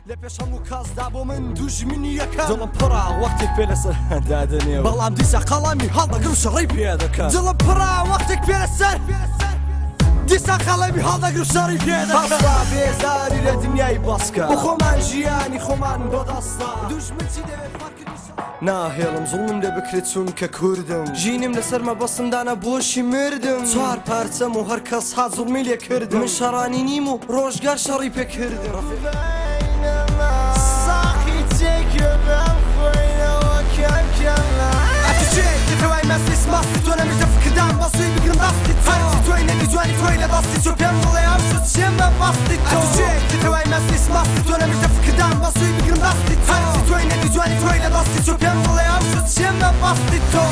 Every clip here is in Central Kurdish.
لە پێش هەموو کەسدا بۆ من دوژمنی یەکەم. دڵم پڕە وەختێک پێ لەسەر دادەنێ، بەڵام دیسا قەڵەمی هەڵدەگرم شەڕی پێ دەکەم. دڵم پڕە وەختێک پێ لەسەر دیسا قەڵەمی هەڵدەگرم شەڕی پێ دەکەم. بەسا بێزاری لە دنیای بەسکە، بۆ خۆمان ژیانی خۆمان بەدەستە. دوژمن چی دەوێت فەرقی ناهێڵم زوڵم لێ بکرێت چونکە کوردم. ژینم لەسەر مەبەستم دانا بۆشی مردم. چوار پارچەم و هەر کەس هات زوڵمی لێ کردم. من شەڕانی نیم و ڕۆژگار شەڕی پێ کردم. ساقی تێکێ بەم خۆینەوە کەم کەمە. ئەتو چێ دەتەوای مەستی مەستی تۆ نەمیشتە فکردان بەسوی بگرم دەستی تۆ. هەرچی تۆی نەبی جوانی تۆی لە دەستی تۆ، پێم بڵێ ئەمشۆ چێمە بەستی تۆ. ئەتو چێ دەتەوای مەستی مەستی تۆ نەمیشتە فکردان بەسوی بگرم دەستی تۆ. هەرچی تۆی نەبی جوانی تۆی لە دەستی تۆ، پێم بڵێ ئەمشۆ چێمە بەستی تۆ.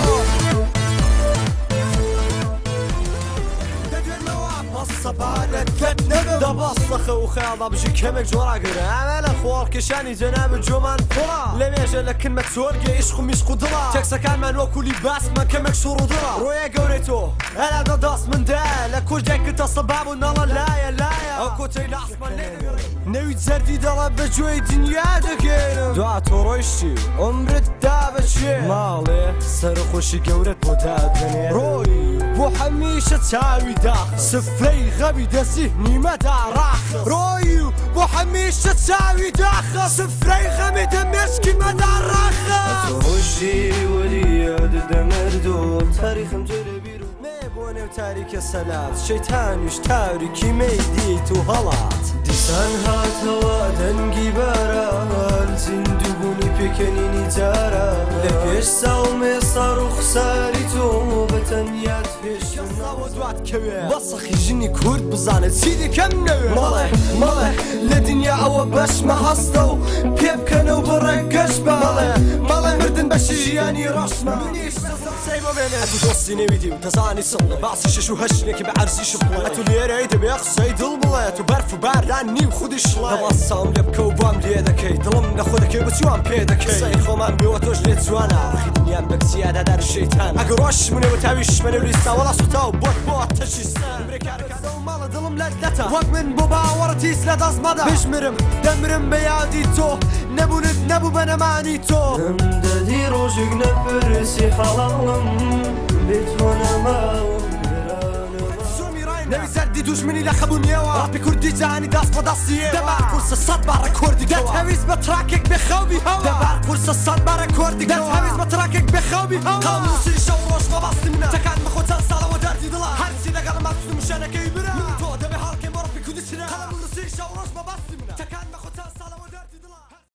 سەبارەت لەت نەبم دەبەستەخە و خەیاڵدا بژی کەمێک جۆراگرە. ئەمە لە خۆڵکێشانی جەنابت جۆمان پڕە، لەمێژە لە کنمە چۆرگێ ئیشق و میشق و دڵە. تێکسەکانمان وەکو لیباسمان کەمێک شوڕ و دڕە. ڕۆیە گەورەی تۆ ئەلا دەست من دایە، لە کوردێک تەسە باب و نەڵە لایە لایە. ئەو کۆتەی لە ئاسمان لێ دەگەڕێ نەوی زەردی دەڵە بە گوێی دنیا دەگەێنم. دوا تۆ ڕۆیشتی عومرت دا بەچێ، ماڵێ سەرخۆشی گەورەت بۆ دادەنێ. ڕۆی بۆ هەمیشە چاوی داخ، سفرەی غەمی دەستی نیمەدا ڕاخ. ڕۆی و بۆ هەمیشە چاوی داخە، سفرەی غەمی دەمێشکی مەدا ڕاخە. تۆ ڕۆشتی وەلی یادت دەمرد و تاریخم جێ بیر مێ بۆ نێو تاریکە سەلات، شەیتانیش تاریکی مەیدیت و هەڵات. دیسان هاتەوە دەنگی باران، زیندووبوونی پێکەنینی جاران. لە پێش ساومێ ساڕ و خساری تۆ بە تەنیات هێشتم. کەساوە دوات کەوێ بەسەخی ژنی کورد بزانێت چی دیکەم نەوێ. مەڵێ مەڵێ لە دنیا ئەوە بەشمە هەستە و پێ بکەنە و بڕێک گەش بە. مەڵێ مەڵێ مردن بەشی ژیانی ڕەشمە. منیش قسەی بۆ بێنێ. ئەتو دۆستی نەویدی و دەزانی سڵ باسی شەش و هەشتێکی بە عەرزی شپڵێ. ئەتو لێرەی دەبێ قسەی دڵ بڵێ، تو بەرف و باران نی و خودی شڵێ. دەبەستام لێ بکە و بام لێ دەکەی، دڵم لە خۆ دەکەی بچوان پێ دەکەی. قسەی خۆمان بێوە تۆش لێ جوانە، ڕخی دنیام بە کچیادا دار شەیتان. ئەگەر ڕۆژ منەوە تاویش منەو لیستا وەڵا سوتا و بۆت بۆ تەشی سەر. برێکارەکە ماڵە دڵم لەت لەتە، وەک من بۆ باوەڕت هیچ لە دەست مەدە. بژمرم دەمرم بە یادی تۆ، نەبوونت نەبوو بە نەمانی تۆ. دەدی ڕۆژێک نەپرسی حەڵاڵم، بێ تۆ نەماوم. نەوی زەردی دوژمنی لە خەبوونیەوە، ڕاپی کوردی جانی دەست بە دەستیەوە. دەبار قورسە سەد بار ڕێکۆردی کەوە، دەتهەویست بە تراکێک بێخەوبی هەوا. دەبار قورسە سەد بار ڕێکۆردی کەوە، دەتهەویست بە تراکێک بێخەوبی هەوا. قەڵەم نووسین شەو ڕۆژ مەبەستی منە، تەکان بەخۆ چەند ساڵەوە.